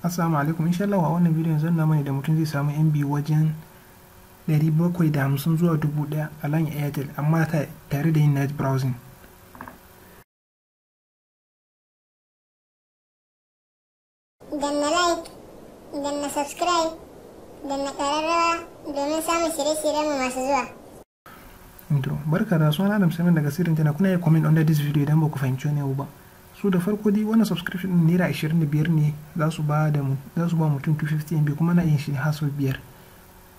Assalamu alaikum. Insha Allah a wannan bidiyon zan nuna mana da mutum zai samu MB wajen 750 zuwa 1000 a layin Airtel, amma tare da yin night browsing. Danna like, danna subscribe, danna ƙararrawa domin samun shirye-shiryenmu masu zuwa. Intro. Barka da suna Adam Samin daga Sirrin Tana. Kuna iya comment under this video idan ba ku fahimci wani abu ba. So da farko dai wannan subscription din naira 25 ne za su ba da za su ba mutum 250 MB, kuma na yin shi har sau 5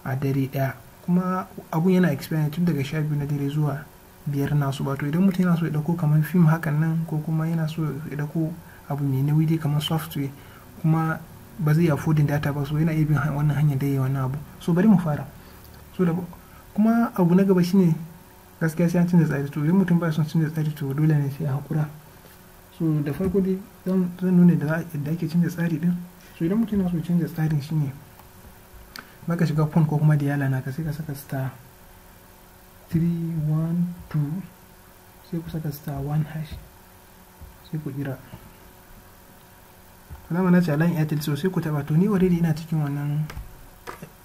a dare daya. Kuma abun yana expire tun daga 12 na dare zuwa 5 na su ba. To idan mutum yana so ya dauko kamar film hakan nan, ko kuma yana so ya dauko abu mai nauyi dai kamar software, kuma ba zai affording data ba, so yana iya bin wannan hanyar da yayi wannan abu. So bari mu fara. So da kuma abu na gaba shine gaskiya sai an canza tsari. To idan mutum ba son canza tsari, to dole ne sai a hakura. So da farko dai zan nuna da yadda ake canza tsari din. So idan mutum yana so canza tsarin shine baka shiga phone ko kuma dialer naka, sai ka saka star 312, sai ku saka star 1 hash, sai ku jira. Alama na ce a layin Airtel, so sai ku taba. To ni already ina cikin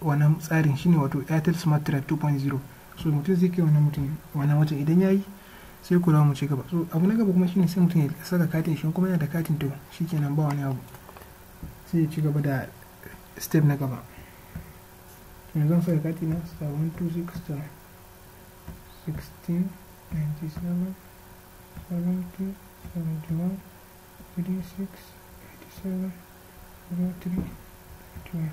wannan tsarin, shine wato Airtel Smart Track 2.0. So mutum zai kai wannan mutum wannan wajen, idan yayi sai ku dawo mu ci gaba. So abu na gaba kuma shine sai mutum ya saka katin shi, kuma yana da katin, to shikenan, ba wani abu, sai ya ci gaba da step na gaba. To yanzu zan saka kati na star 126 star 16 97 70 71 36 87 03 21.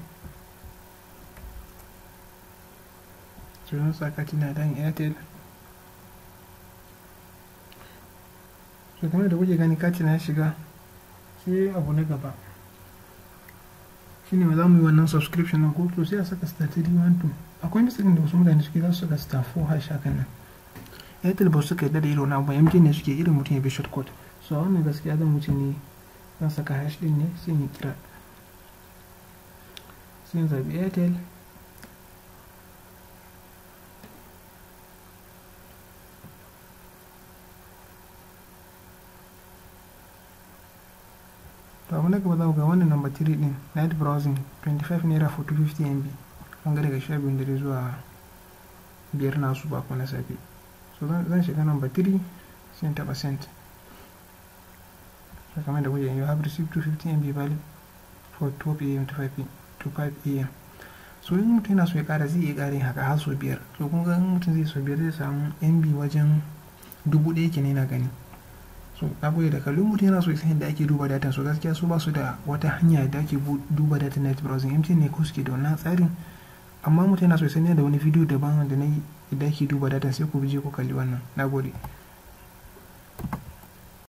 So zan sa kati na dan Airtel. So kamar da kuke gani, kati na shiga. Sai abu na gaba shine za mu yi wannan subscription na ko, to sai a saka star 312. Akwai misalin da wasu mutane suke za su saka star 4 hash hakan nan. Airtel ba su suka yarda da irin wani abu ba, MTN ne suke irin mutum ya bi shortcut. So a wannan gaskiya zan wuce ne, zan saka hash din ne, sai in kira, sai in zabi Airtel. To abu na gaba, za ku ga wannan number 3 din, night browsing, 25 naira for 250 MB. Kun ga daga 12 dare zuwa 5 na su ba ko na safe. So zan shiga number 3, sai in taba send. So kamar da kuke, you have received 250 MB valid for 12 am to 5 to 5 am. So in mutum yana so ya kara, zai iya kara yin haka har sau 5. So kun ga in mutum zai sau 5, zai samu MB wajen 1000 kenan yana gani. So na gode da kallon. Mutum yana so ya san yadda ake duba data, so gaskiya su ba su da wata hanya da ake duba data night browsing. MTN ne ko suke da wannan tsarin, amma mutum yana so ya san yadda wani bidiyo daban da na yi yadda ake duba data, sai ku je ku kalli wannan. Na gode.